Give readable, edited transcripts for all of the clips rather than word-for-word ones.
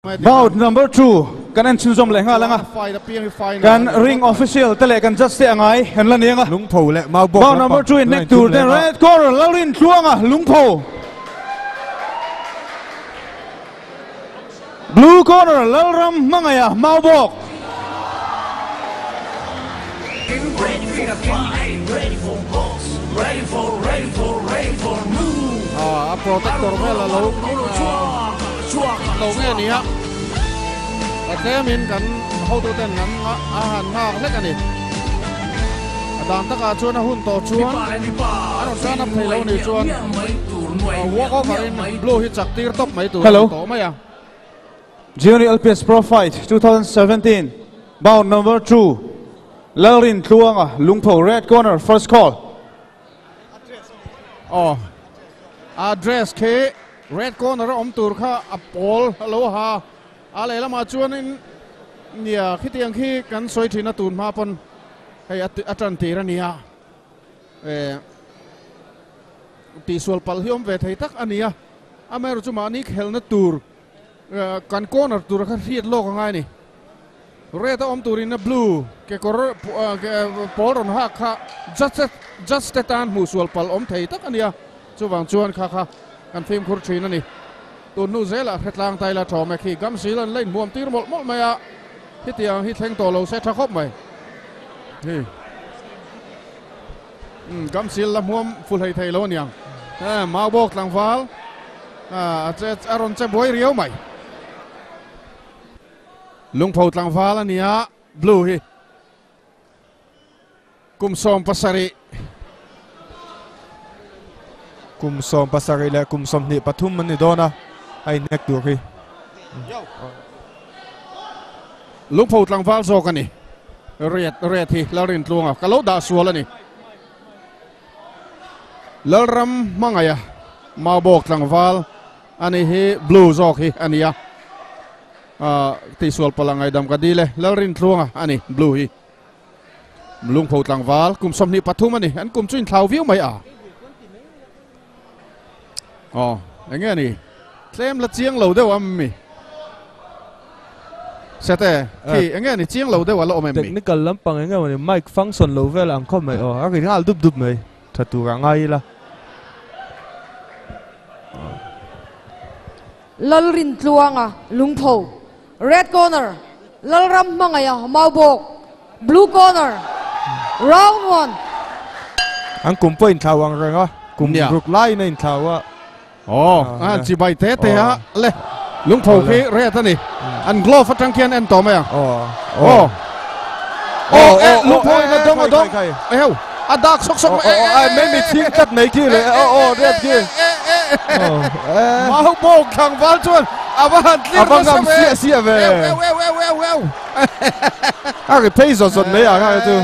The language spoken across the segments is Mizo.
Bout number 2 kan en chhunzawm leh nghal anga kan ring official te leh kan judge te angai an la ni anga. Lungpho leh Maubawk Bout number 2 in nek tur ten red corner Lalrin Tluanga Lungpho. Blue corner Lalram Hmangaia Maubawk. A protector vel a lo lo nge ni a a tlemin kan hotuten an a han nghak hlek a ni. A dan takah chuan a hun tawh chuan an rawn tan up thei lo ni chuan walk over in blue hi chak tir tawp mai tur a ni tawh mai a. Junior LPS Pro Fight 2017 bout number 2 Lalrin Tluanga Lungpho Red Corner first call. Aw a dress khi red corner a awm tur kha a pawl a lo ha a lehlamah chuanin nia khitiang khi kan sawi thin a tun hma pawn hei a tan tir a nia eh tihsual palh hi awm ve thei tak a nia amaherawhchu chu mahni khelna tur Kan corner tur kha hriat lawk a ngai a ni. Red a awm turin a blue kekawr pawl rawn hak kha judge judge te tan hmuh sual palh awm thei tak a nia. Chuvang chuan kha kha kan fimkhur thin a ni. Tun hnu zelah hretlang taila thawm e khi gamsil an la inhmuam tir mawlh mawlh mai a. Hetiang hi thleng tawh lo se tha khawp mai. Hi. Gamsil la hmuam full hei thei lo aniang. Mau bawk tlangval a che a rawn che buai riau mai. Lungpho tlangval ania blue hi. Kum 17. Kum 17 leh kum 23 an ni dawn a, a inhnek tur hi. Lungpho tlangval zawk a ni. Red red hi Lalrintluanga ka lo dah sual a ni. Lalram hmangaia Maubawk tlangval a ni hi blue zawk hi a ni a. Tihsual palh a ngaidam ka dil e. Lalrintluanga a ni blue hi. Lungpho tlangval kum 23 a ni. An kum chu inthlau viau mai a. Aw, eng nge ni? Tlem la chiang lo deuh a mi. Sete, khi eng nge ni chiang lo deuh a la awm em mi? Technical lampang eng nge maw ni mic function lo vel ang khawp mai aw, a ri nghal dup dup mai. Tha tur a ngai ila. Lalrintluanga Lungpho, Red corner, Lalram Hmangaia Maubawk, Blue corner, Round one. An kum pawh inthlau ang reng a, kum ruk laiin a inthlau a. Aw, a chi bai te te a le lungpho khi red a ni. An glove atang khian en tawh mai ang. Aw. Aw, e lungpho in a dawng a dawng. Eheu, a dak sawk sawk mai. Aw, mai mi ching tlat mai khi le. Aw, aw, red khi. Maubawk tlangval chuan a va han tlir nasa ve. A va ngam siah siah ve. Eu, eu, eu, eu, eu, eu. A ri phei zawt zawt mai a kha chu.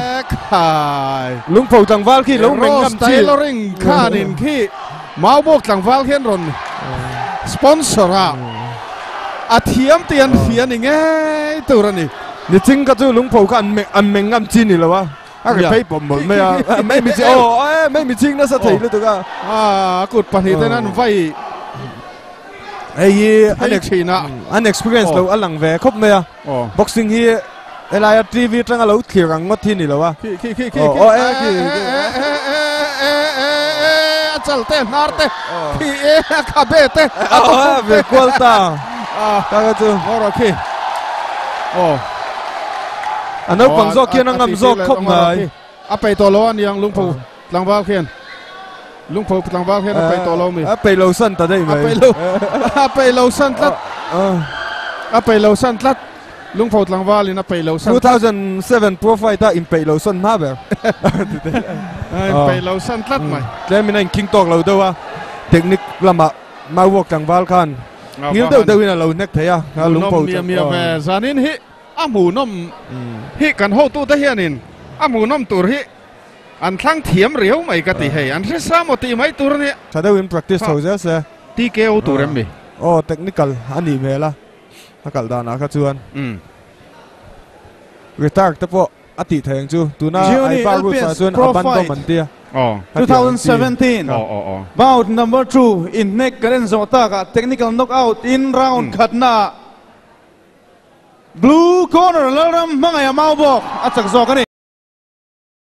Khai. Lungpho tlangval khi lo meng ngam chi. Rose Tailoring khanin khi Maubawk tlangval hian rawn sponsor a. A thiam tih an hria a ni ngei tur a ni. Niching kha chu lungpho kha an meng ngam chi ni lo a. A ri phei pawm mawlh mai a. Mai mi chi aw mai mi ching nasa thei lutuk a. A kut pahnih ten an vai. Hei hi an experience lo a lang ve khawp mai a. Boxing hi helaia TV atanga lo thlir ang ngawt hi ni lo a. Khi khi khi khi khi a chal te hnar te khi e a khabe te a ve kual ta. Ta ka chu. Ngawr khi. Oh. A naupang zawk khian a ngam zawk khawp mai. A peih tawh lo a niang lungpho tlangval khian. Lungpho tlangval khian a peih tawh lo mi. A peih lo san ta daih mai. A peih lo a peih lo san tlat. A peih lo san tlat. Lungpho tlangval in a peih lo san. 2007 Pro Fight a in peih lo san hma ber. In peih lo san tlat mai. Tlem in a inkhing tawk lo deuh a. Technique lamah Mauwak tlangval khan ngil deuh deuhin a lo hnek thei a. Lungpho mia mia ve zanin hi a hmuhnawm hi kan hotute hianin a hmuhnawm tur hi an thlang thiam riau mai ka ti hei an hre sa maw tih mai tur a nia. Tha deuhin practice chho zel se. TKO tur em mi? Aw technical a nih hmel a, a kalh danah kha chuan. Retard te pawh a tih theih ang chu. Tuna Juni Aipa rules ah LPS chuan Pro a ban dawm Fight an tia. 2017 Bout number 2 inhnek kan en zawh takah technical knockout in round khatnaah. Blue corner Lalram Hmangaih Maubawk a chak zawk a ni.